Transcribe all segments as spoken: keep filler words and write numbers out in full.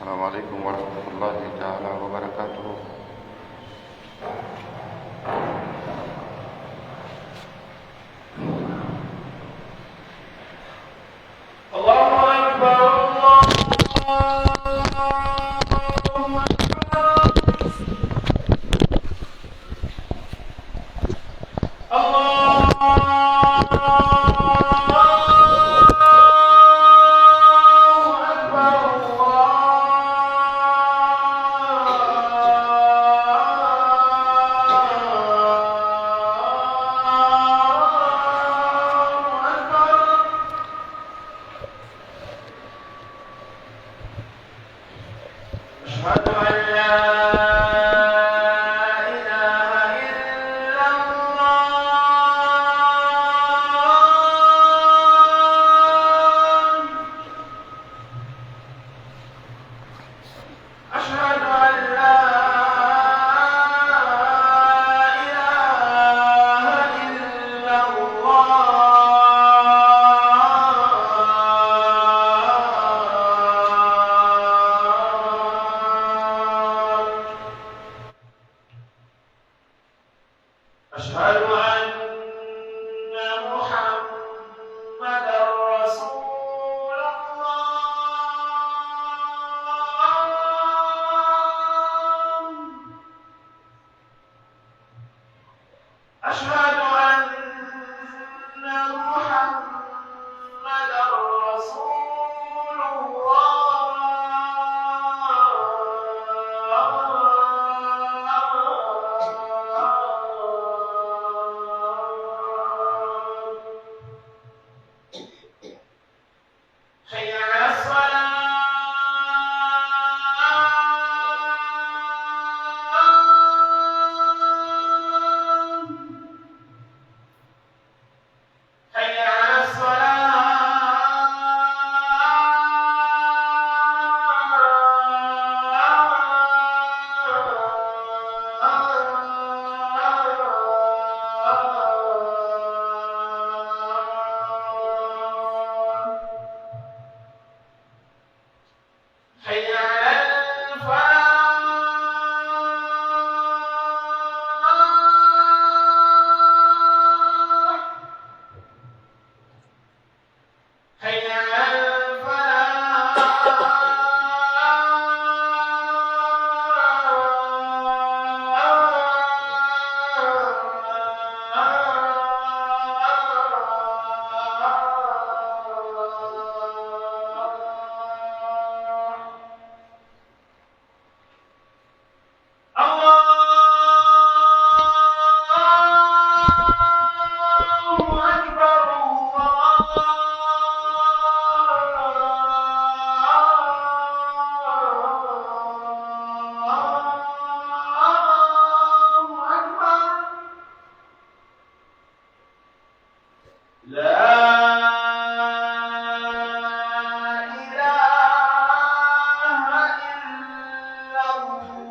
السلام عليكم ورحمة الله تعالى وبركاته. الله أكبر، الله أكبر. الله أكبر، الله أكبر. أشهد أن لا إله إلا الله. أشهد أن لا إله إلا الله. أشهد أن محمدا رسول الله. أشهد أن محمدا رسول الله. حي على الصلاة. حي على الصلاة. حي على الفلاح. حي على الفلاح. الله أكبر، الله أكبر. لا إله إلا الله.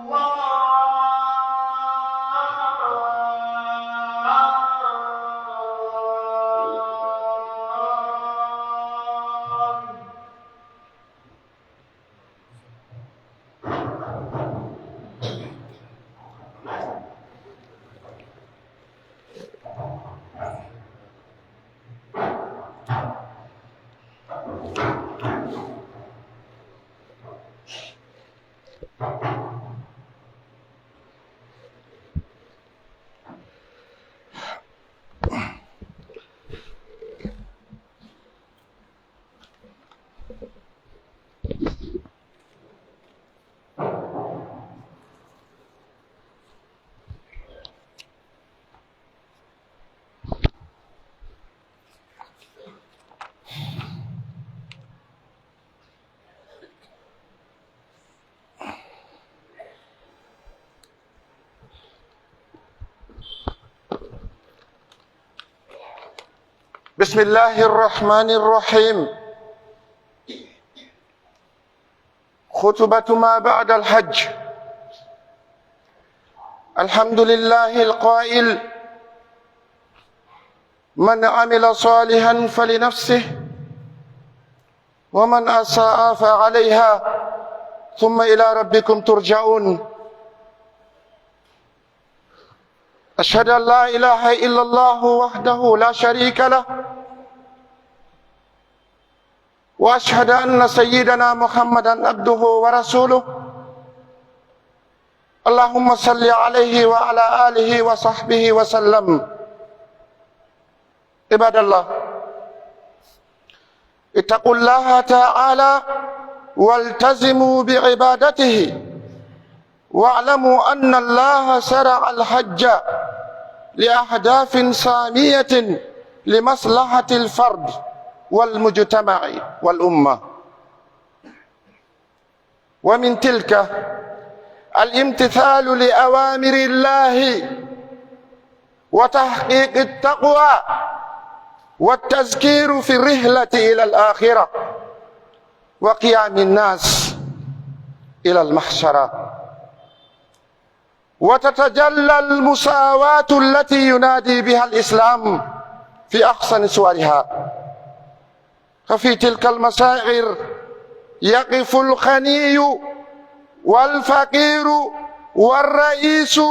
بسم الله الرحمن الرحيم. خطبة ما بعد الحج. الحمد لله القائل: من عمل صالحا فلنفسه ومن أساء فعليها ثم إلى ربكم ترجعون. أشهد أن لا إله إلا الله وحده لا شريك له، وأشهد أن سيدنا محمدا عبده ورسوله. اللهم صل عليه وعلى آله وصحبه وسلم. عباد الله، اتقوا الله تعالى والتزموا بعبادته، واعلموا أن الله شرع الحج لأهداف سامية لمصلحة الفرد والمجتمع والأمة. ومن تلك الامتثال لأوامر الله وتحقيق التقوى والتذكير في الرحلة إلى الآخرة وقيام الناس إلى المحشر، وتتجلى المساواة التي ينادي بها الإسلام في أحسن صورها. ففي تلك المسائر يقف الغني والفقير والرئيس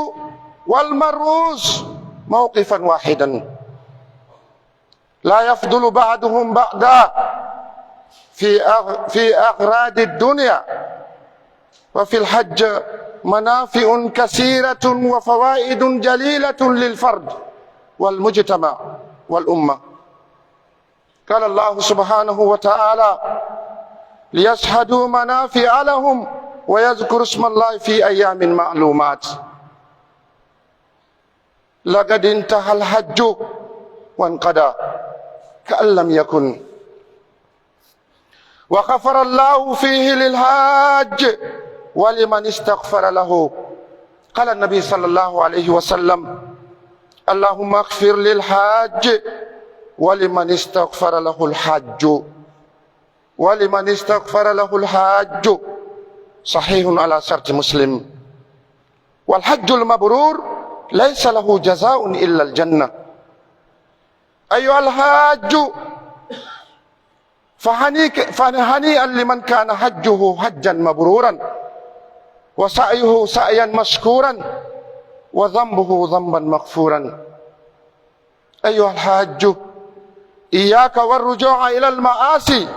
والمرؤوس موقفا واحدا، لا يفضل بعضهم بعضا في أغ-، في أغراض الدنيا. وفي الحج منافع كثيرة وفوائد جليلة للفرد والمجتمع والأمة. قال الله سبحانه وتعالى: ليشهدوا منافع لهم ويذكروا اسم الله في أيام معلومات. لقد انتهى الحج وانقضى كأن لم يكن، وغفر الله فيه للحاج ولمن استغفر له. قال النبي صلى الله عليه وسلم: اللهم اغفر للحاج ولمن استغفر له الحاج، ولمن استغفر له الحاج. صحيح على شرط مسلم. والحج المبرور ليس له جزاء إلا الجنة. أيها الحاج، فهنيك-، فهنيئا لمن كان حجه حجا مبرورا، وسعيه سعيا مشكورا، وذنبه ذنبا مغفورا. أيها الحاج، إياك والرجوع إلى المعاصي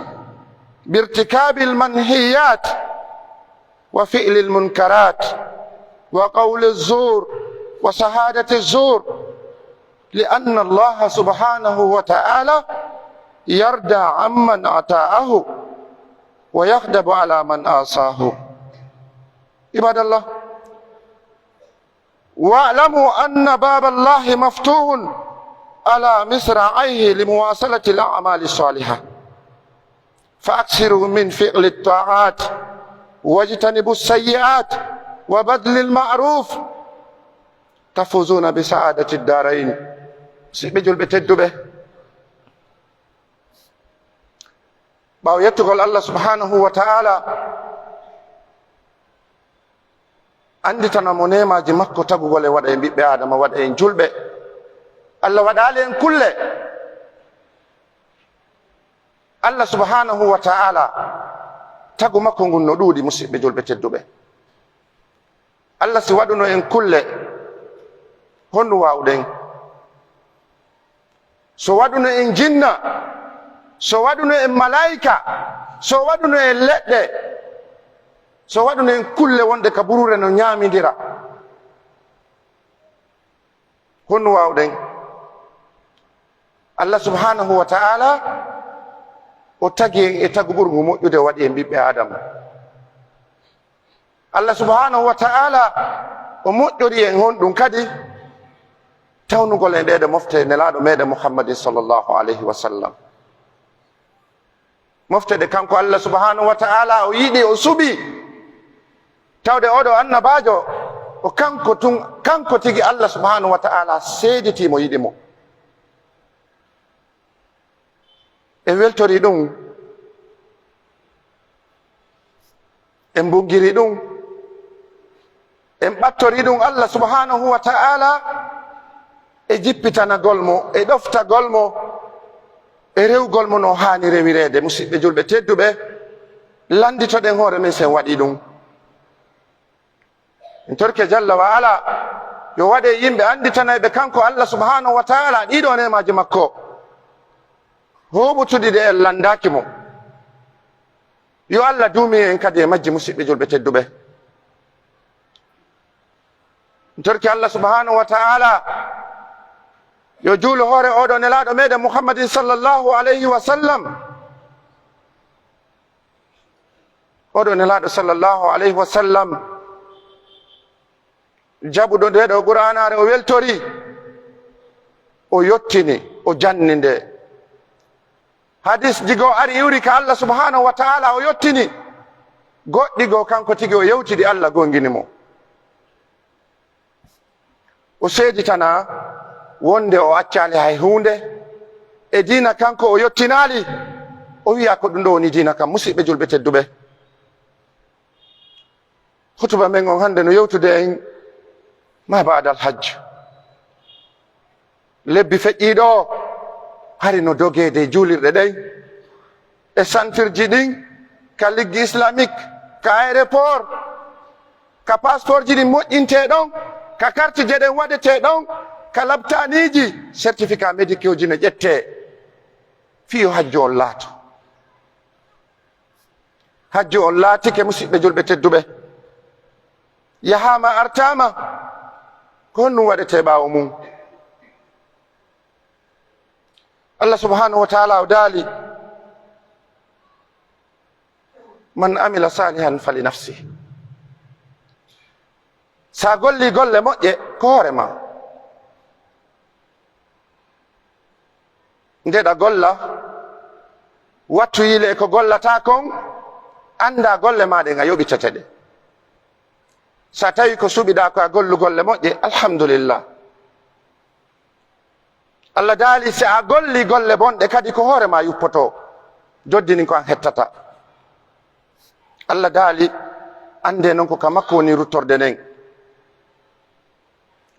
بارتكاب المنهيات وفعل المنكرات وقول الزور وشهادة الزور، لأن الله سبحانه وتعالى يرضى عمن أطاعه ويغضب على من عصاه. عباد الله، واعلموا أن باب الله مفتوح على مصراعيه لمواصلة الأعمال الصالحة، فأكثروا من فعل الطاعات واجتنبوا السيئات وبذل المعروف تفوزون بسعادة الدارين. Musidɓe julɓe tedduɓe, ɓaawo yettugol Allah subhanahu wa ta'ala, annditana mo neemaaji makko tagugol en, waɗa en ɓiɓɓe Aadama, waɗa en julɓe. Allah waɗaali en kulle. Allah subhanahu wa ta'ala, tagu makko ngun no ɗuuɗi, musidɓe julɓe tedduɓe. Allah si waɗuno en kulle, honno waawɗen? So waɗuno en jinna, so waɗuno en malaa'ika, so waɗuno en leɗɗe, so waɗuno en kulle wonɗe ka buruure no ñaamindira, honno waawɗen? Allah subhanahu wa ta'ala, o tagi en e tagu ɓurgu moƴƴude, o waɗi en ɓiɓɓe Aadama. Allah subhanahu wa ta'ala, o moƴƴori en honɗun kadi? Tawnugol en ɗee ɗe mofte Nelaaɗo meɗen Muhammadin sallallahu alayhi wa sallam. Mofte ɗe kanko Allah subhanahu wa ta'ala o yiɗi, o suɓi. Tawde oɗo annabaajo, o kanko tun, kanko tigi Allah subhanahu wa ta'ala seeditii mo yiɗi mo. En weltori ɗum, en mbunngiri ɗum, en ɓattori ɗum Allah subhanahu wa ta'ala e jippitanagol mo, e ɗoftagol mo, e rewgol mo no haani rewireede. Musidɓe julɓe tedduɓe, lannditoɗen hoore men si en waɗii ɗum. En torke jalla wa ala, yo waɗe yimɓe annditanayɓe kanko Allah subhanahu wa ta'ala ɗiɗo neemaaji makko huuɓutuɗi ɗe en lanndaaki mo. Yo Allah duumi en kadi e majji, musiɓɓe julɓe tedduɓe. En torki Allah subhanahu wa ta'ala yo juulu hoore oɗo nelaaɗo meɗen Muhammadin sallallahu alayhi wa sallam. Oɗo nelaaɗo sallallahu alayhi wa sallam, jaɓuɗo nde ɗo Qur'aanaare, o weltori, o yottini, o janni nde. Hadisji goo ari iwri ka Allah subhanahu wa ta'ala, o yottini. Goɗɗi goo kanko tigi o yewtidi, Allah gongini mo. O seeditanaa wonde o accaali hay huunde e diina kan ko o yottinaali. O wi'a ko ɗum ɗo woni diina kan, musiɓɓe julɓe tedduɓe. Hutuba men on hannde no yewtude en ma ba'dal hajj. Lebbi feƴƴii ɗo, hari no dogeede e juulirɗe ɗen, e santirji ɗin, ka liggi islamique, ka aéroport, ka passeportji ɗin moƴƴintee ɗon, ka kartije ɗen waɗetee ɗon, ka laptaaniiji, certificat médicauxji no ƴettee, fii yo hajju on laato. Hajju on laatike, musiɓɓe julɓe tedduɓe. Yahaama, artaama, ko honɗum waɗetee ɓaawo mum? Allah subhanahu wa ta'ala o daali, "Man amila salihan fali nafsi." Sa golli golle moƴƴe, ko hoore ma. Ndeɗa golla, wattu yile ko gollata kon, annda golle ma ɗen a yoɓitete ɗe. Sa tawi ko suɓiɗa ko a gollu golle moƴƴe, alhamdulillah. Allah daali, si a golli golle bonɗe kadi, ko hoore ma yuppoto, doddini ko an hettata. Allah daali, annde non ko ka makko woni ruttorde nden.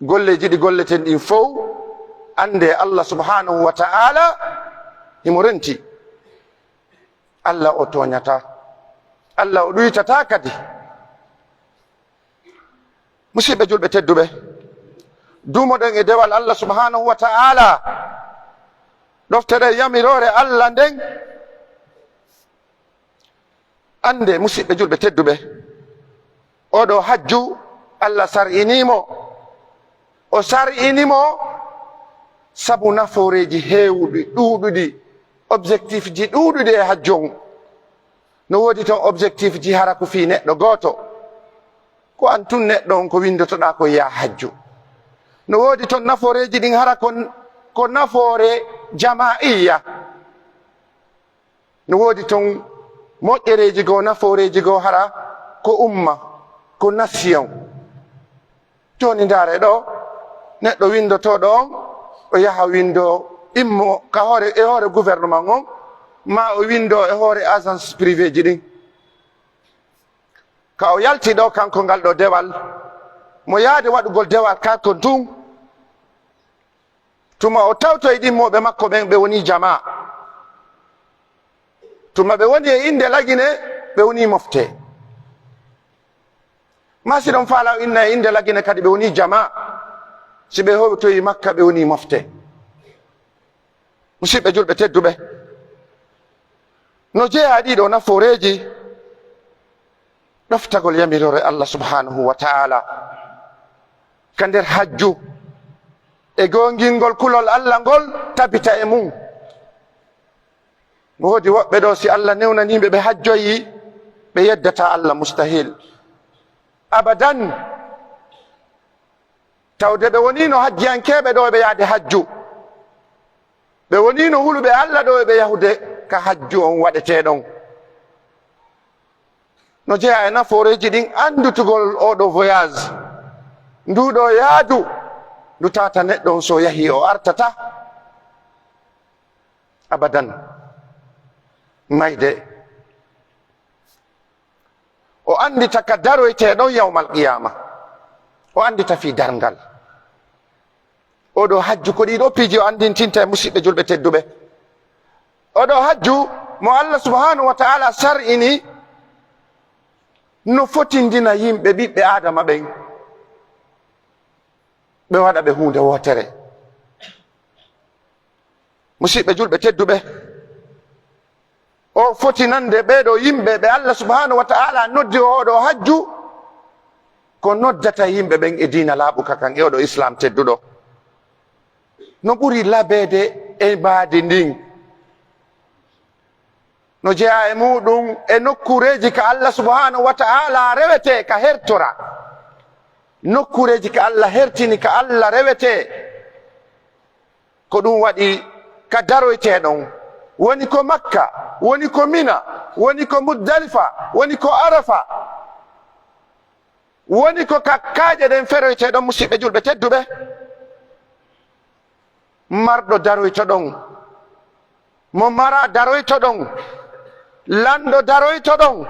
Golleeji ɗi golleten ɗin fow, annde Allah subhanahu wa ta'ala himo renti. Allah o tooñataa. Allah o ɗuytataa kadi. Musiɓɓe julɓe tedduɓe, duumoɗen e dewal Allah subhanahu wa ta'ala, ɗoftoɗen yamiroore Allah nden. Annde, musiɓɓe julɓe tedduɓe, oɗo hajju, Allah sar'inii mo. O sar'ini mo sabu nafooreeji heewuɗi, ɗuuɗuɗi, objectifji ɗuuɗuɗi e hajju on. No woodi ton objectifji hara ko fii neɗɗo gooto. Ko an tun neɗɗo on ko winndotoɗaa kon yaa hajju. No woodi ton nafooreeji ɗin hara kon, ko nafoore jama'iyya. No woodi ton moƴƴereeji goo, nafooreeji goo hara ko umma, ko nation. Jooni ndaaree ɗoo, neɗɗo winndotooɗo on, o yaha winndoo, immo ka hoore, e hoore gouvernement on, maa o winndoo e hoore agence privéeji ɗin. Ka o yalti ɗoo kanko ngal ɗoo dewal, mo yaade waɗugol dewal kan kon tun, tuma o tawtoyi ɗimmooɓe makko ɓen, ɓe wonii jamaa. Tuma ɓe woni e innde Lagine, ɓe wonii mofte. Maa si ɗon faalaa o inna e innde Lagine kadi, ɓe wonii jamaa. Si ɓe hewtoyi Makka, ɓe wonii mofte. Musiɓɓe julɓe tedduɓe, no jeyaa ɗii ɗoo nafooreeji ɗoftagol yamiroore Allah subhanahu wa ta'ala ka nder hajju e goongingol kulol Allah ngol tabita e mum. No woodi woɓɓe ɗoo, si Allah newnanii ɓe, ɓe hajjoyi, ɓe yeddataa Allah, mustahil. Abadan. Tawde ɓe woniino hajjiyankeeɓe ɗo e ɓe yaade hajju. Ɓe woniino huluɓe Alla ɗo e ɓe yahude ka hajju on waɗetee ɗon. No jeyaa e nafooreeji ɗin anndutugol oo ɗoo voyage, nduu ɗoo yaadu, ndu tawata neɗɗo on so yahii o artataa abadan mayde. O anndita ka daroytee ɗon yawmal qiyaama. O anndita fii darngal. Oo ɗoo hajju ko ɗii ɗoo piiji o anndintinta e musiɓɓe julɓe tedduɓe. Oo ɗoo hajju mo Alla subhaanahu wa ta'aala sar'ini no fotindina yimɓe ɓiɓɓe Aadama ɓen. ɓe waɗa ɓe huunde wootere. Musiɓɓe julɓe tedduɓe, o foti nande ɓee ɗoo yimɓe ɓe Allah subhanahu wa ta'ala noddi oo ɗoo hajju, ko noddata yimɓe ɓen e diina laaɓuka kan, e oo ɗoo Islaam tedduɗo. No ɓuri labeede e mbaadi ndin, no jeyaa e muuɗum e nokkuureeji ka Allah subhanahu wa ta'ala rewetee ka hertora, nokkuureeji ka Allah hertini ka Allah rewetee. Ko ɗum waɗi ka daroytee ɗon, woni ko Makka, woni ko Mina, woni ko Muzdalifa, woni ko Arafa, woni ko ka kaaƴe ɗen feroytee ɗon, musiɓɓe julɓe tedduɓe. Marɗo daroyto ɗon, mo maraa daroyto ɗon, lanɗo daroyto ɗon,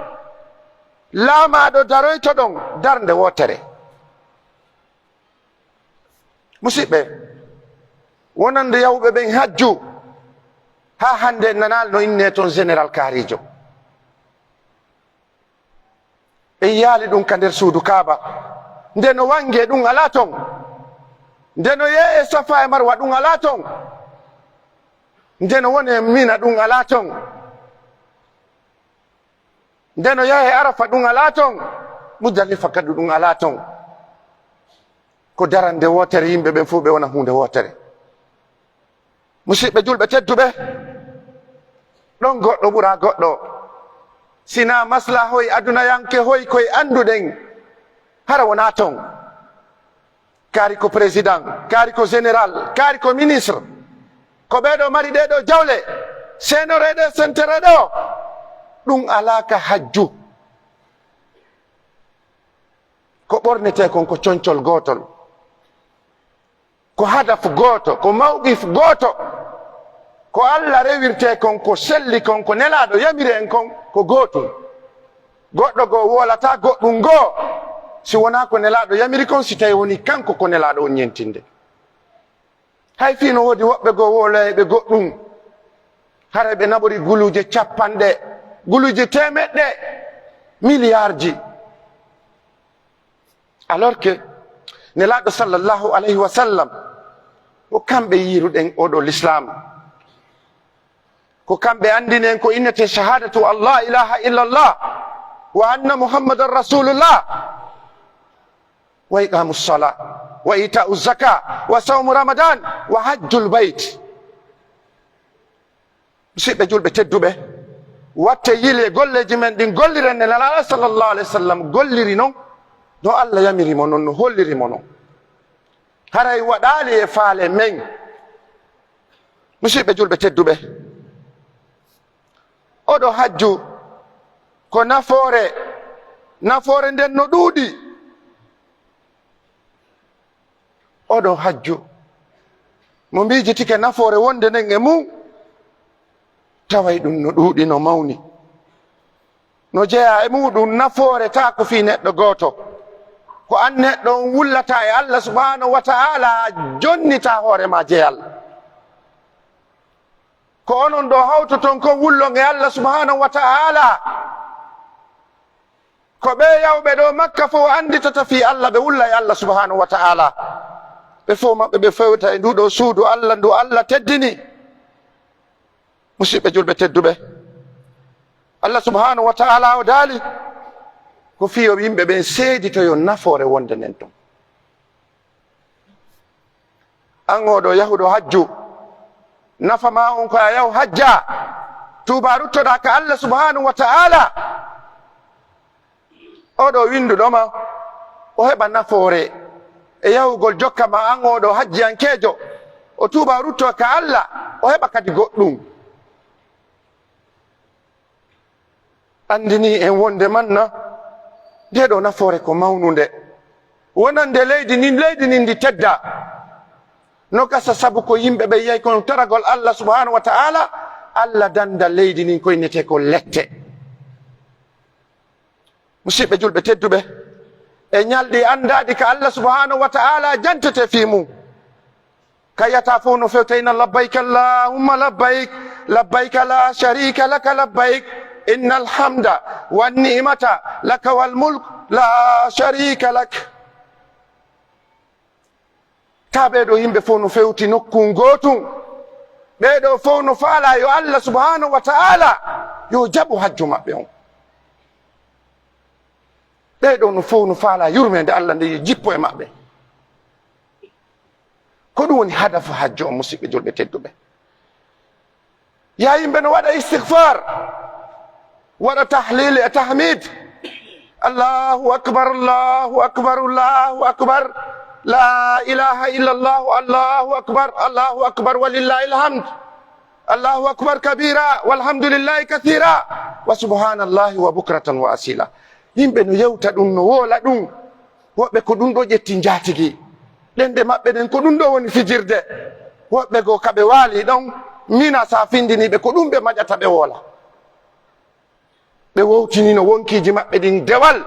laamaaɗo daroyto ɗon, darnde wootere. Musiɓɓe, wonande yahuɓe ɓen hajju, haa hannde en nanaali no innee ton Général Kaariijo. En yaali ɗum ka nder suudu Kaaba. Nde no wangee ɗum alaa ton. Nde no yeeyee Safa e Marwa ɗum alaa ton. Nde no wonee Mina ɗum alaa ton. Nde no yahee Arafa ɗum alaa ton. Muzdalifa kadi ɗum alaa ton. Ko darande wootere, yimɓe ɓen fof ɓe wona huunde wootere. Musiɓɓe julɓe tedduɓe, ɗon goɗɗo ɓuraa goɗɗo. Sinaa maslahoy adunayanke hoy koy annduɗen, hara wonaa ton. Kaari ko président, kaari ko général, kaari ko ministre. Ko ɓee ɗoo mari ɗee ɗoo jawle, seenoree ɗee, senteree ɗoo. Ɗum alaa ka hajju. Ko ɓornetee kon ko concol gootol. Ko hadaf gooto, ko mawqif gooto. Ko Alla rewirtee kon, ko selli kon, ko Nelaaɗo yamiri en kon, ko gootum. Goɗɗo goo woolataa goɗɗum goo, si wonaa ko Nelaaɗo yamiri kon, si tawii wonii kanko ko Nelaaɗo on ɲentinde. Hay fii no woodi woɓɓe goo wooloyayɓe goɗɗum, haray ɓe naɓori guluuje cappanɗe, guluuje teemeɗɗe, miliyaarji. Alors que Nelaaɗo sallallahu alayhi wa sallam, ko kamɓe yiiruɗen oo ɗoo Lislaam. Ko kamɓe anndini en ko innetee shahadatu an la ilaha illallah wa anna Muhammadan Rasulullah, wa iqamu sala, wa ita'u zaka, wa sawmu Ramadan, wa hajjul bayt. Musiɓɓe julɓe tedduɓe, watte yili e golleeji men ɗin, golliren ne Nelaaɗo sallallahu alayhi wa sallam golliri non, no Alla yamiri mo non, no holliri mo non. Haray waɗaali e faale men. Musiɓɓe julɓe tedduɓe, oo ɗoo hajju ko nafoore, nafoore nden no ɗuuɗi. Oo ɗoo hajju, mo miijitike nafoore wonde nden e mum, taway ɗum no ɗuuɗi, no mawni. No jeyaa e muuɗum nafoore taa ko fii neɗɗo gooto. Ko an neɗɗo on wullataa e Alla subhanahu wa ta'ala, jonnitaa hoore maa jeyal. Ko onon ɗoo hawtoton kon wullon e Alla subhanahu wa ta'ala. Ko ɓee yawɓe ɗoo Makka fow annditata fii Alla, ɓe wulla e Alla subhanahu wa ta'ala. Ɓe fow maɓɓe ɓe fewta e nduu ɗoo suudu Alla, ndu Alla teddini. Musiɓɓe julɓe tedduɓe, Alla subhanahu wa ta'ala o daali, ko fii yo yimɓe ɓen seeditoyo nafoore wonde nden ton. An oo ɗoo yahuɗo hajju, nafa maa on ko a yahu hajja, tuubaa ruttoɗaa ka Alla subhanahu wa ta'ala. Oo ɗoo winnduɗo ma, o heɓa nafoore e yahugol jokka ma, an oo ɗoo hajjiyankeejo, o tuuba, o rutto ka Alla, o heɓa kadi goɗɗum. Anndinii en wonde manna, ndee ɗoo nafoore ko mawnunde. Wonande leydi ndin, leydi ndin ndi tedda. No gasa sabu ko yimɓe ɓe yi'ay kono toragol Alla subhanahu wa ta'ala, Alla dannda leydi ndin ko innetee ko lette. Musiɓɓe julɓe tedduɓe, e ɲalɗi anndaaɗi ka Alla subhanahu wa ta'ala jantetee fii mun. Ka yi'ata fow no fewta ina: "Labbayka Allahumma labbayk, labbayka la sharika laka labbayk, innal hamda wan ni'mata laka wal mulk la sharika lak." Taa ɓee ɗoo yimɓe fow no fewti nokkun gootun. Ɓee ɗoo fow no faalaa yo Allah subhaanahu wa ta'ala yo jaɓu hajju maɓɓe on. Ɓee ɗoo no fow no faalaa yurmeende Allah nde yo jippo e maɓɓe. Ko ɗum woni hadafu hajju on, musiɓɓe julɓe tedduɓe. Yaa yimɓe no waɗa istighfar, waɗa tahlil e tahmid. Allahu akbar, Allahu akbar, Allahu akbar. La ilaha illa Allah, Allahu akbar, Allahu akbar, walillahil hamd. Allahu akbar kabira, walhamdulillahi kathira, wa subhanallahi wa bukratan wa asila. Yimɓe no yewta ɗum, no woola ɗum. Woɓɓe ko ɗum ɗoo ƴetti njaatigi. Ɗenɗe maɓɓe ɗen ko ɗum ɗoo woni fijirde. Woɓɓe goo ka ɓe waali ɗon, Mina sa findini ɓe ko ɗum ɓe maƴata ɓe woola. Ɓe wowtinino wonkiiji maɓɓe ɗin dewal.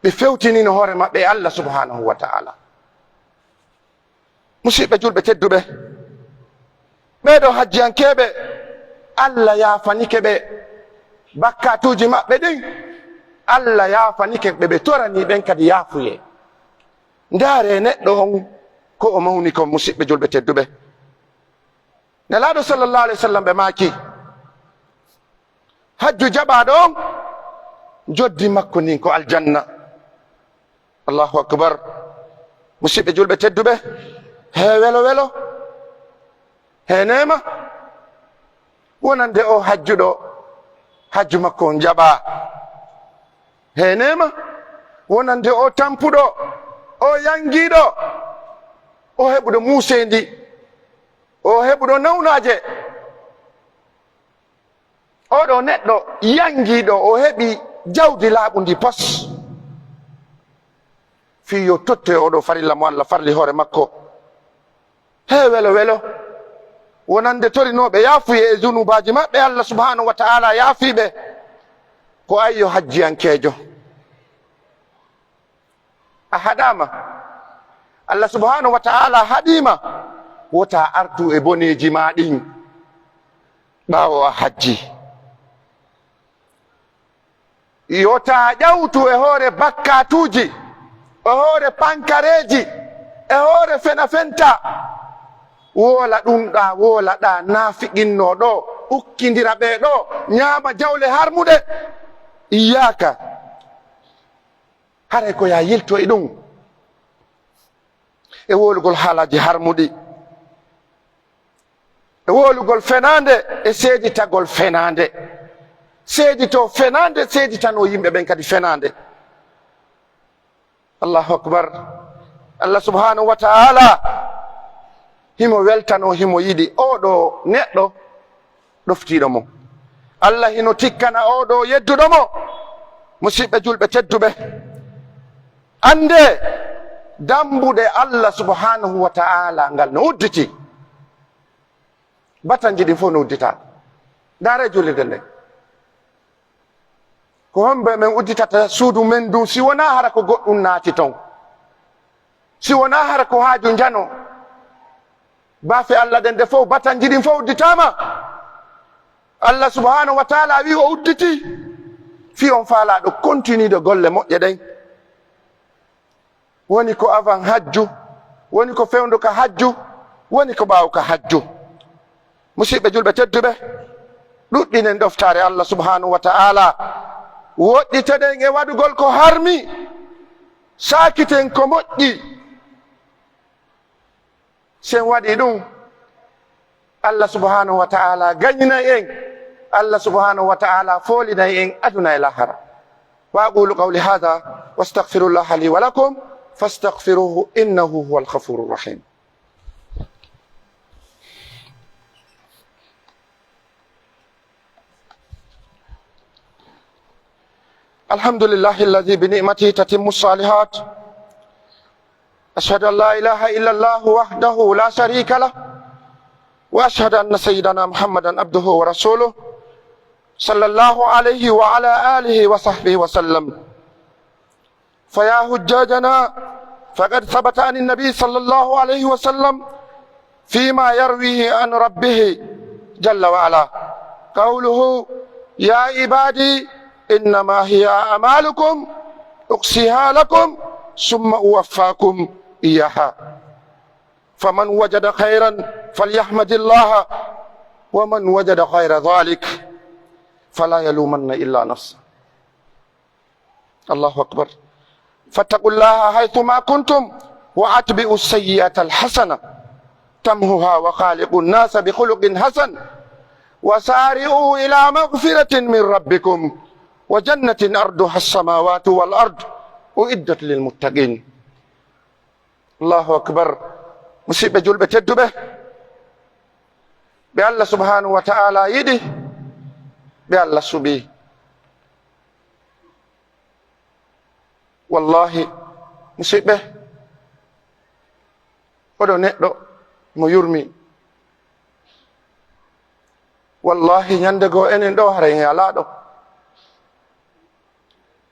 Ɓe fewtinino hoore maɓɓe e Allah subhanahu wa ta'ala. Musiɓɓe julɓe tedduɓe, ɓee ɗoo hajjiyankeeɓe, Allah yaafanike ɓe bakkaatuuji maɓɓe ɗin. Allah yaafanike ɓe, ɓe toranii ɓen kadi yaafuyee. Ndaaree neɗɗo on ko o mawni kon, musiɓɓe julɓe tedduɓe. Nelaaɗo sallallahu alayhi wa sallam ɓe maaki, hajju jaɓaaɗo on, joddi makko ndin ko aljanna. Allahu akbar. Musiɓɓe julɓe tedduɓe, he welo welo, he neema, wonande o hajjuɗo, hajju makko on jaɓaa. He neema, wonande o tampuɗo, o yangiiɗo, o heɓuɗo muuseendi, o heɓuɗo nawnaaje. Oo ɗoo neɗɗo yangiiɗo, o heɓi jawdi laaɓundi pos. Fii yo tottoy oo ɗoo farilla mo Allah farli hoore makko. He welo welo, wonande torinooɓe yaafuyee e junubaaji maɓɓe, Allah subhanahu wa ta'ala yaafii ɓe. Ko ayyo hajjiyankeejo. A haɗaama. Allah subhanahu wa ta'ala haɗiima. Wota artu e boneeji maa ɗin ɓaawo a hajji. Yo taa ƴawtu e hoore bakkaatuuji, e hoore pankareeji, e hoore fena fenta. Woola ɗun ɗaa, woola ɗaa, naafiqinno ɗoo, ukkindira ɓee ɗoo, ñaama jawle harmuɗe. Iyaaka. Haray ko yaa yilto e ɗun. E wowlugol haalaaji harmuɗi, e wowlugol fenaande, e seeditagol fenaande. Seeditoo fenaande, seeditanoo yimɓe ɓen kadi fenaande. Allahu akbar. Allah subhanahu wa ta'ala himo weltanoo, himo yiɗi oo ɗoo neɗɗo ɗoftiiɗo mo. Allah hino tikkana oo ɗoo yedduɗo mo. Musiɓɓe julɓe tedduɓe, anndee, dambuɗe Allah subhanahu wa ta'ala ngal no udditi. Batanji ɗin fow no udditaa. Ndaaree juulirde nden. Ko hombo e men udditata suudu men ndun, si wonaa hara ko goɗɗun naati ton? Si wonaa hara ko haaju njano? Baafe Allah ɗen ɗe fow, batanji ɗin fow udditaama. Allah subhanahu wa ta'ala wi'i o udditi. Fii on faalaaɗo kontinude golle moƴƴe ɗen. Woni ko avant hajju, woni ko fewndo ka hajju, woni ko ɓaawo ka hajju. Musiɓɓe julɓe tedduɓe, ɗuɗɗinen ɗoftaare Allah subhanahu wa ta'ala. Woɗɗiteɗen e waɗugol ko harmi, saakiten ko moƴƴi. Si en waɗii ɗun, Allah subhanahu wa ta'ala gañinay en, Allah subhanahu wa ta'ala foolinay en aduna e lahara. Wa aqulu qawli hadha, wastaghfirullaha li wa lakum, fastaghfiruhu innahu huwal ghafurur rahim. الحمد لله الذي بنعمته تتم الصالحات. أشهد أن لا إله إلا الله وحده لا شريك له، وأشهد أن سيدنا محمدا عبده ورسوله، صلى الله عليه وعلى آله وصحبه وسلم. فيا حجاجنا، فقد ثبت عن النبي صلى الله عليه وسلم فيما يرويه عن ربه جل وعلا قوله: يا عبادي إنما هي أعمالكم أحصيها لكم ثم أوفاكم إياها. فمن وجد خيرا فليحمد الله، ومن وجد غير ذلك فلا يلومن إلا نفسه. الله أكبر. فاتقوا الله حيثما كنتم وأتبعوا السيئة الحسنة تمحها وخالقوا الناس بخلق حسن وسارعوا إلى مغفرة من ربكم وجنة عرضها السماوات والأرض أعدت للمتقين. Allahu akbar. Musiɓɓe julɓe tedduɓe, ɓe Allah subhanahu wa ta'ala yiɗi, ɓe Allah suɓi. Wallahi, musiɓɓe, oɗo neɗɗo mo yurmi. Wallahi, ñande goo enen ɗo haray en alaa ɗo.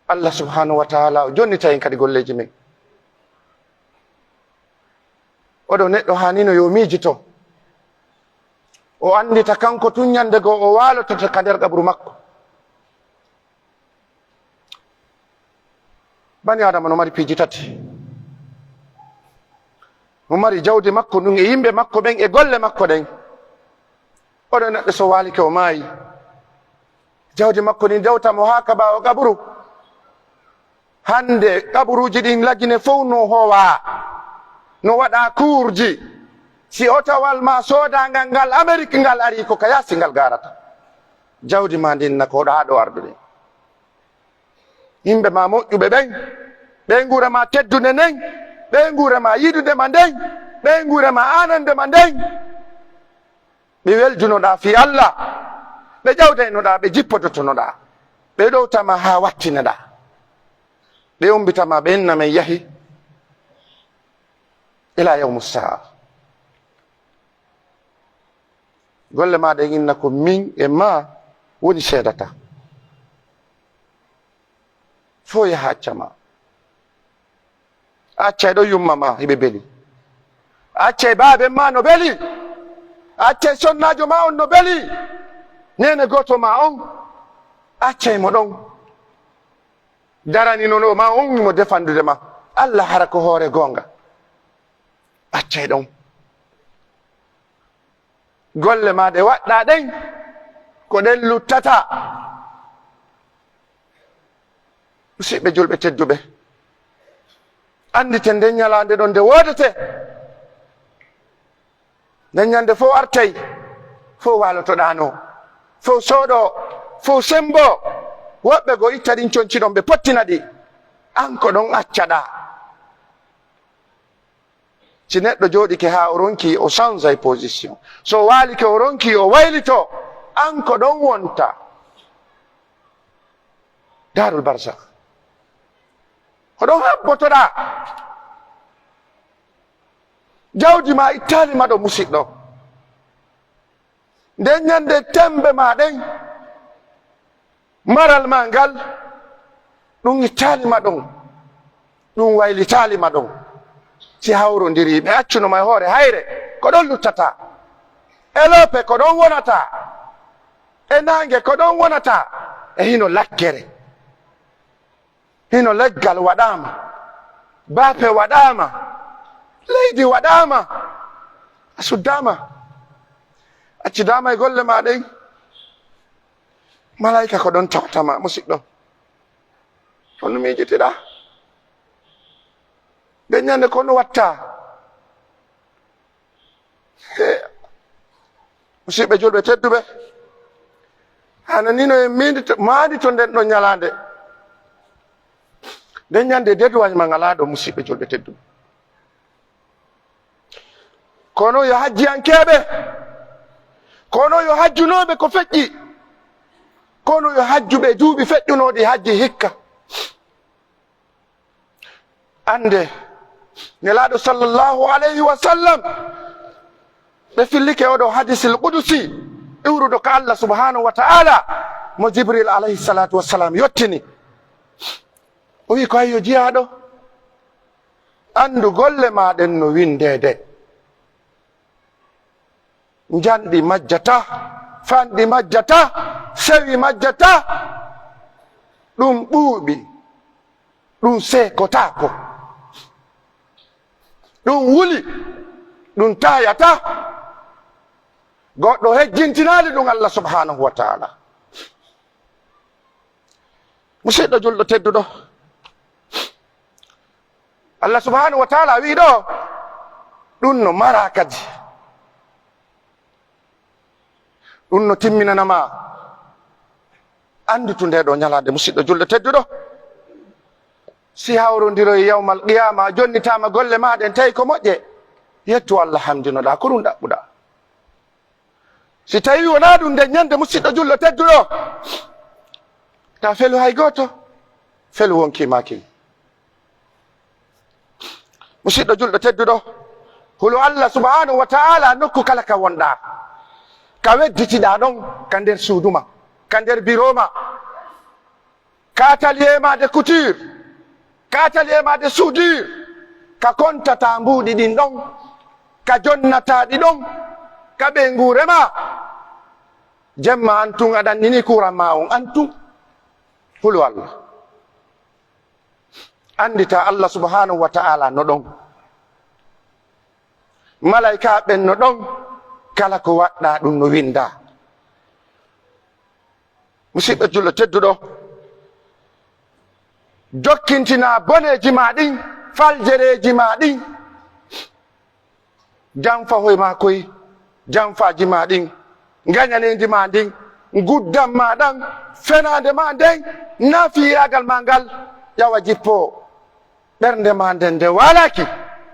Allah subhanahu wa ta'ala o jonnita en kadi golleeji men. Oɗo neɗɗo haanino yo miijito. O anndita kanko tun ñande goo o waalototo ka nder qabru makko. Bani Adama no mari piiji tati. No mari jawdi makko ndun e yimɓe makko ɓen e golle makko ɗen. Oɗo neɗɗo so waalike o maayi, jawdi makko ndin dewta mo haa ka ɓaawo qabru. Hande qaburuuji ɗin Lagine fow no howaa, no waɗaa kuurji. Si otawal maa soodaangal ngal Amerik ngal arii ko ka yaasi ngal gaarata. Jawdi maa ndin na ko ɗaa ɗo ardude. Yimɓe maa moƴƴuɓe ɓen, ɓeynguure maa teddunde nden, ɓeynguure maa yiɗunde ma nden, ɓeynguure maa aanande ma nden. Ɓe weljunoɗaa fii Allah, ɓe ƴawdaynoɗaa, ɓe jippodotonoɗaa, ɓe ɗowta ma haa wattineɗaa, ɓe ummbita ma, ɓe inna men yahi, ilaa yawmu saa. Golle maa ɗen inna ko min e maa woni seedata. Fo yaha acca ma. A accay ɗo yumma ma hiɓe beli. A accay baaben ma no beli. A accay sonnaajo ma on no beli. Neene gooto ma on. A accay mo ɗon. Darani no ma on mo defandude ma. Allah hara ko hoore goonga. A accay ɗon. Golle maa ɗe waɗɗaa ɗen, ko ɗen luttata. Musiɓɓe julɓe tedduɓe, annditen nden ñalaande ɗon nde woodete. Nden ñande fow artay, fow waalotoɗaano, fow sooɗo, fow sembo. Woɓɓe goo itta ɗin conci ɗon ɓe pottina ɗi. An ko ɗon accaɗaa. Si neɗɗo jooɗike haa o ronki, o sansay position. So o waalike, o ronki, o waylito, an ko ɗon wonta. Daarul Barzakh. Ko ɗon habbotoɗaa. Jawdi maa ittaali ma ɗo, musiɗɗo. Nden ñande tembe maa ɗen, maral maa ngal, ɗum ittaali ma ɗon, ɗum waylitaali ma ɗon. Si hawrondirii, ɓe accuno ma e hoore hayre, ko ɗon luttataa. E loope, ko ɗon wonataa. E naange, ko ɗon wonataa. E hino lakkere. Hino leggal waɗaama, baafe waɗaama, leydi waɗaama, a suddaama, accidaama e golle maa ɗen. Malaa'ika ko ɗon tawata ma, musiɗɗo. Honno miijitiɗaa? Nden ñande ko no wattaa? He, musiɓɓe julɓe tedduɓe, hano ni no en miindi to, maandi to nden ɗon ñalaande. Nden ñande deduwañ ma ngalaa ɗo, musiɓɓe julɓe tedduɓe. Kono yo hajjiyankeeɓe, kono yo hajjunooɓe ko feƴƴi, kono yo hajjuɓe duuɓi feƴƴunooɗi hajji hikka. Annde, Nelaaɗo sallallahu alayhi wa sallam, ɓe fillike oɗo hadisil qudusi, iwruɗo ka Allah subhanahu wa ta'ala, mo Jibril alayhi salatu wa salam yottini. O wi'i ko, "Ayyo jiyaaɗo, anndu golle maa ɗen no windeede." Njanɗi majjata, fanɗi majjata, sewi majjata, ɗum ɓuuɓi, ɗum seekotaako, ɗum wuli, Ɗun taayata. Goɗɗo hejjintinaali ɗun Allah subhanahu wa ta'ala. Musiɗɗo julɗo tedduɗo, Allah subhanahu wa ta'ala wi'i ɗoo, ɗun no maraa kadi. Ɗun no timminana maa. Annditu ndee ɗoo ñalaande, musiɗɗo julɗo tedduɗo. Si hawrondiroyi yawmal qiyaama, a jonnitaama golle maa ɗen, tawi ko moƴƴe, yettu Allah, hamdinoɗaa, ko ɗun ɗaɓɓuɗaa. Si tawii wonaa ɗun, nden ñande, musiɗɗo julɗo tedduɗo, taa felu hay gooto, felu wonkii maa kin. Musiɗɗo julɗo tedduɗo, hulu Allah subhanahu wa ta'ala nokku kala ka wonɗaa, ka wedditiɗaa ɗon, ka nder suudu maa, ka nder biro maa, ka atelier maa de couture, ka atelier maa de soudure, ka kontataa mbuuɗi ɗin ɗon, ka jonnataa ɗi ɗon, ka ɓeynguure maa. Jemma an tun aɗa anndini kuuran maa on, an tun. Hulu Allah. Annditaa Allah subhanahu wa ta'ala no ɗon. Malaa'ikaaɓe ɓen no ɗon. Kala ko waɗɗaa ɗun no winndaa. Musiɗɗo julɗo tedduɗo, jokkintinaa boneeji maa ɗin, faljereeji maa ɗin. Janfa hoy maa koy, janfaaji maa ɗin, ngañaneendi maa ndin, nguddan maa ɗan, fenaande maa nden, naa fiiraagal maa ngal, ƴawa jippoo. Ɓernde maa nden nde waalaaki,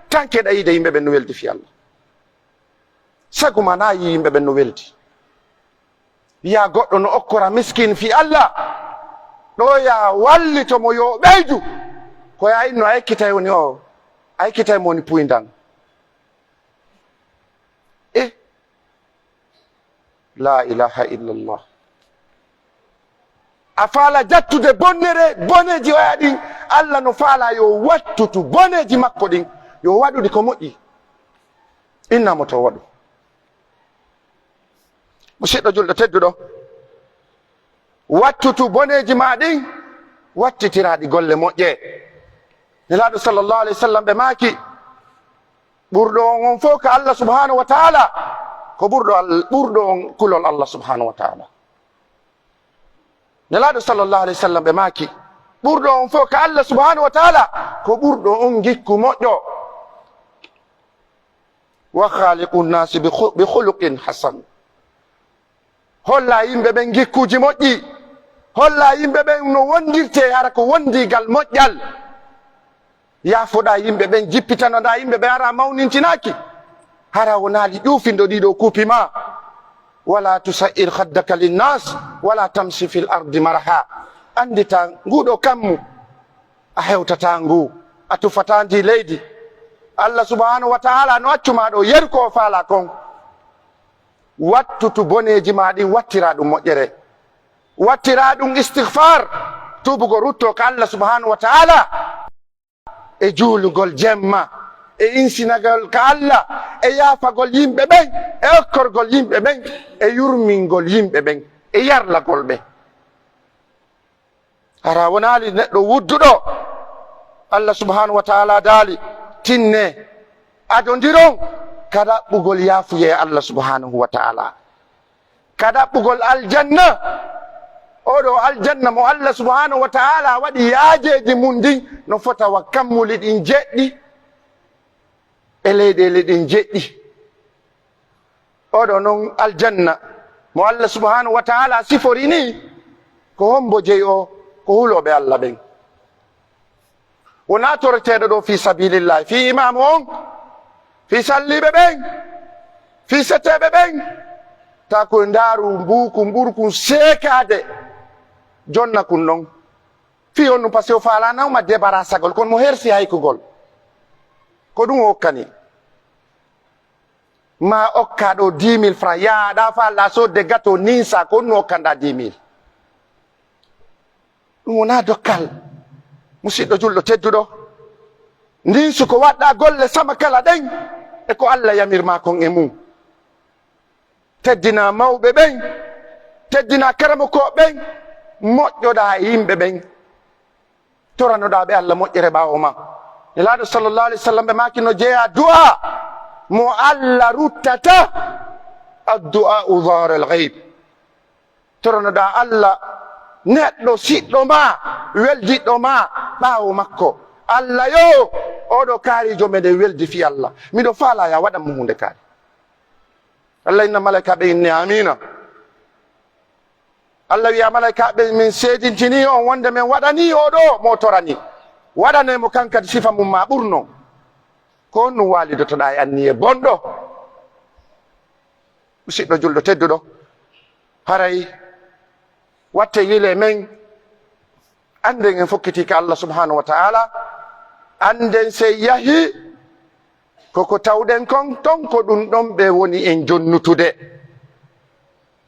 tan keɗa yiide yimɓe ɓen no weldi fii Allah. Sagu maa naa yii yimɓe ɓen no weldi. Yaa goɗɗo no okkora miskin fii Allah, ɗoo yaa wallito mo yo ɓeydu, ko yaa inno a ekkitay woni o, a ekkitay mo woni puyndan. Eh, la ilaha illallah. A faala jattude bonnere, boneeji oya ɗin, Allah no faala yo wattutu boneeji makko ɗin, yo waɗu ɗi ko moƴƴi. Inna mo to waɗu. Musiɗɗo julɗo tedduɗo, wattutu boneeji maa ɗin, wattitiraaɗi golle moƴƴe. Nelaaɗo sallallahu alayhi wa sallam ɓe maaki, ɓurɗo on on fow ka Allah subhanahu wa ta'ala, ko ɓurɗo Al-, ɓurɗo on kulol Allah subhanahu wa ta'ala. Nelaaɗo sallallahu alayhi wa sallam ɓe maaki, ɓurɗo on fow ka Allah subhanahu wa ta'ala, ko ɓurɗo on ngikku moƴƴo. Wa khaliqun nasi bi khu-, bi khuluqin hasan. Holla yimɓe ɓen ngikkuuji moƴƴi. Holla yimɓe ɓen no wondirtee hara ko wondiigal moƴƴal. Yaafoɗaa yimɓe ɓen, jippitanoɗaa yimɓe ɓen, hara a mawnintinaaki. Hara a wonaali ƴuufindo ɗii ɗoo kuupi maa. Wala tusa'ir khaddaka linnas, wala tamshi fil ardi maraha. Anndita nguu ɗoo kammu. A hewtataa ngu, a tufataa ndi leydi. Allah subhanahu wa ta'ala no accu maa ɗoo, yeru ko o faalaa kon. Wattutu boneeji maa ɗin, wattiraa ɗum moƴƴere. Wattiraa ɗum istighfar, tuubugol, ruttoo ka Allah subhanahu wa ta'ala. E juulugol jemma, e insinagol ka Allah, e yaafagol yimɓe ɓen, e okkorgol yimɓe ɓen, e yurmingol yimɓe ɓen, e yarlagol ɓe. Hara wonaali neɗɗo wudduɗo. Allah subhanahu wa ta'ala daali, tinne, adondiron ka ɗaɓɓugol yaafuyee Allah subhanahu wa ta'ala. Ka ɗaɓɓugol aljanna. Oo ɗoo aljanna mo Allah subhanahu wa ta'ala waɗi yaajeeji mun ndin no fota wa kammuli ɗin jeɗɗi e leyɗeele ɗin jeɗɗi. Oo ɗoo non aljanna mo Allah subhanahu wa ta'ala sifori nii, ko hombo jeyi o? Ko hulooɓe Allah ɓen. Wonaa toreteeɗo ɗoo fii sabilillahi, fii imaamu on, fii salliiɓe ɓen, fii seteeɓe ɓen. Taa ko ndaaru mbuukun ɓurkun seekaade jonna kun non. Fii on ɗum, parce que o faalaa nawma débarrassagol, kono mo hersi haykugol. Ko ɗum o okkani. Ma okka ɗo dix mille francs, yaa ɗa faalɗa sodde gato ninsa, ko honno okkanɗa dix mille? Ɗum wonaa dokkal. Musidɗo julɗo tedduɗo, ninsu ko waɗɗa golle sama kala ɗen e ko Allah yamirma kon e mum. Teddina mawɓe ɓen, teddina karamokooɓe ɓen, moƴƴoɗa e yimɓe ɓen. Toranoɗaa ɓe Allah moƴƴere ɓaawo ma. Nelaaɗo sallallahu alaihi wasallam ɓe maaki no jeyaa du'a. Mo Alla ruttata, addu'aa'u zahara al-ghayb. Toronoɗaa Alla neɗɗo siɗɗo ma, weldiɗɗo ma ɓaawo makko. Alla yo, oo ɗoo kaariijo meɗen weldi fii Alla. Miɗo faalaa yo a waɗan mo huunde kaari. Alla inna malaykaaɓe inne aamiina. Alla wi'a malaykaaɓe, min seedintinii on wonde men waɗanii oo ɗoo mo torani. Waɗanee mo kan kadi sifa mum maa ɓurno. Ko honɗum waalidotoɗaa e anniye bonɗo? Musiɗɗo julɗo tedduɗo, haray watte yile men, annden en fokkitii ka Allah subhanahu wa ta'ala, annden sey yahi ko ko tawɗen kon ton ko ɗum ɗon ɓe woni en jonnutude.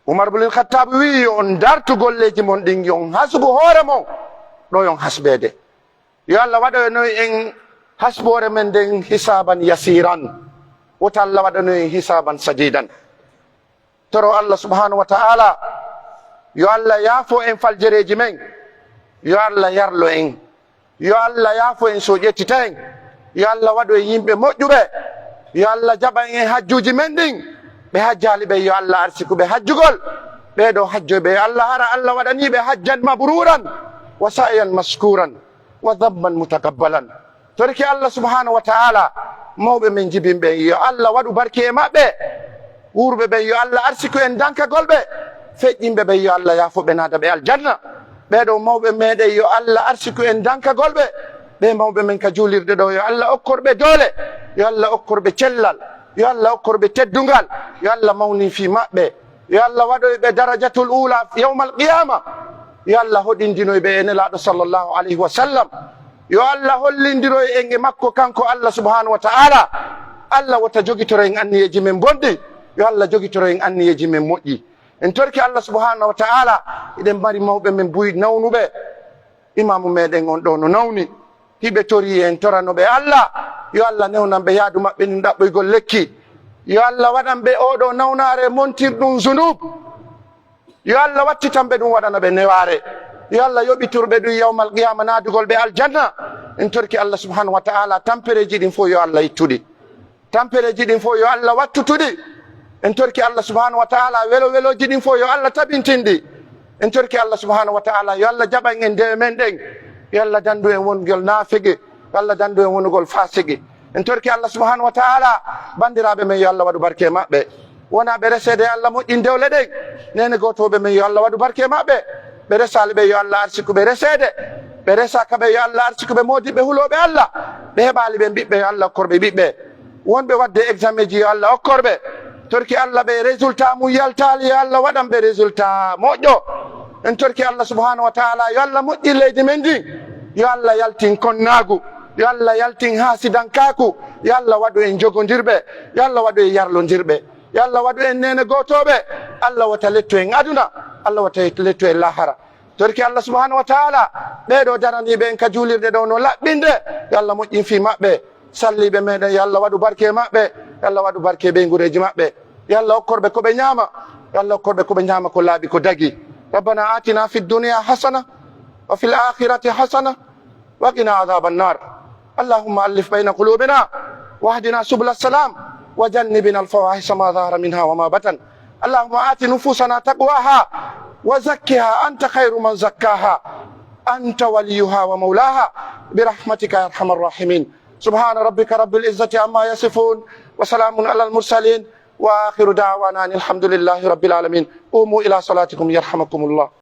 Umar bun Khattab wi'i, yo on dartu golleeji mon ɗin, yo on hasbu hoore mon, ɗo yo on hasbeede. Yo Allah waɗoynoy en hasboore men nden hisaaban yasiran. Wota Allah waɗoynoy en hisaaban sadidan. Toro Allah subhanahu wa ta'ala, yo Allah yaafo en faljereeji men, yo Allah yarlo en, yo Allah yaafo en so ƴettita en, yo Allah waɗu en yimɓe moƴƴuɓe, yo Allah jaɓan en hajjuuji men ɗin, ɓe hajjaali ɓen yo Allah arsiku ɓe hajjugol, ɓee ɗoo hajjoyɓe yo Allah hara Allah waɗanii ɓe hajjan mabruuran wa sa'yan maskuuran wa dhanban mutakabbalan. Torki Allah subhanahu wa ta'ala, mawɓe men jibin ɓen, yo Allah waɗu barke e maɓɓe. Wuurɓe ɓen, yo Allah arsiku en dankagol ɓe. Feƴƴinɓe ɓen, yo Allah yaafo ɓe, naada ɓe aljanna. Ɓee ɗoo mawɓe meɗen, yo Allah arsiku en dankagol ɓe. Ɓee mawɓe men ka juulirde ɗoo, yo Allah okkor ɓe doole, yo Allah okkor ɓe cellal, yo Allah okkor ɓe teddungal, yo Allah mawnin fii maɓɓe. Yo Allah waɗoy ɓe darajatul uula yawmal qiyaama. Yo Allah hoɗindinoy ɓe e Nelaaɗo sallallahu alayhi wa sallam. Yo Allah hollindiroy en e makko kanko Allah subhanahu wa ta'ala. Allah wota jogitoro en anniyeeji men bonɗi. Yo Allah jogitoro en anniyeeji men moƴƴi. En torki Allah subhanahu wa ta'ala, eɗen mari mawɓe men buy nawnuɓe. Imaamu meɗen on ɗoo no nawni. Hiɓe torii en torano ɓe Allah, yo Allah newnan ɓe yaadu maɓɓe ndin ɗaɓɓoygol lekki. Yo Allah waɗan ɓe oo ɗoo nawnaare montirɗum zunub. Yo Allah wattitan ɓe ɗum, waɗana ɓe newaare. Yo Allah yoɓitur ɓe ɗum yawmal qiyaama naadugol ɓe aljanna. En torki Allah subhanahu wa ta'ala tampereeji ɗin fof yo Allah ittu ɗi. Tampereeji ɗin fof yo Allah wattutu ɗi. En torki Allah subhanahu wa ta'ala welo welooji ɗin fof yo Allah tabintin ɗi. En torki Allah subhanahu wa ta'ala yo Allah jaɓan en dewe men ɗen. Yo Allah dandu en wonugol naafigi. Yo Allah dandu en wonugol faasigi. En torki Allah subhanahu wa ta'ala, banndiraaɓe men yo Allah waɗu barke e maɓɓe. Wona ɓe reseede, yo Allah moƴƴin dewle ɗen. Neene gootooɓe men yo Allah waɗu barke e maɓɓe. Ɓe resaali ɓe yo Allah arsiku ɓe reseede. Ɓe resaaka ɓe yo Allah arsiku ɓe moodiɓɓe hulooɓe Allah. Ɓe heɓaali ɓe ɓiɓɓe yo Allah okkor ɓe ɓiɓɓe. Wonɓe waɗde examen ji yo Allah okkor ɓe. Torki Allah ɓe résultat mum yaltaali yo Allah waɗan ɓe résultat moƴƴo. En torki Allah subhanahu wa ta'ala yo Allah moƴƴin leydi men ndin. Yo Allah yaltin konnaagu. Yo Allah yaltin haasidankaaku. Yo Allah waɗu en jogondirɓe. Yo Allah waɗu en yarlondirɓe. Yo Allah waɗu en neene gootooɓe. Allah wota lettu en aduna. Allah wota lettu en lahara. Torki Allah subhanahu wa ta'ala, ɓee ɗoo daraniiɓe en ka juulirde ɗoo no laɓɓinde, yo Allah moƴƴin fii maɓɓe. Salliiɓe meɗen, yo Allah waɗu barke e maɓɓe, yo Allah waɗu barke e ɓeynguureeji maɓɓe. Yo Allah okkor ɓe ko ɓe ñaama, yo Allah okkor ɓe ko ɓe ñaama ko laaɓi, ko dagi. ربنا آتنا في الدنيا حسنة وفي الآخرة حسنة وقنا عذاب النار. اللهم ألف بين قلوبنا واهدنا سبل السلام وجنبنا الفواحش ما ظهر منها وما بطن. اللهم آت نفوسنا تقواها وزكها أنت خير من زكاها أنت وليها ومولاها برحمتك يا أرحم الراحمين. سبحان ربك رب العزة عما يصفون وسلام على المرسلين وآخر دعوانا أن الحمد لله رب العالمين. قوموا إلى صلاتكم يرحمكم الله.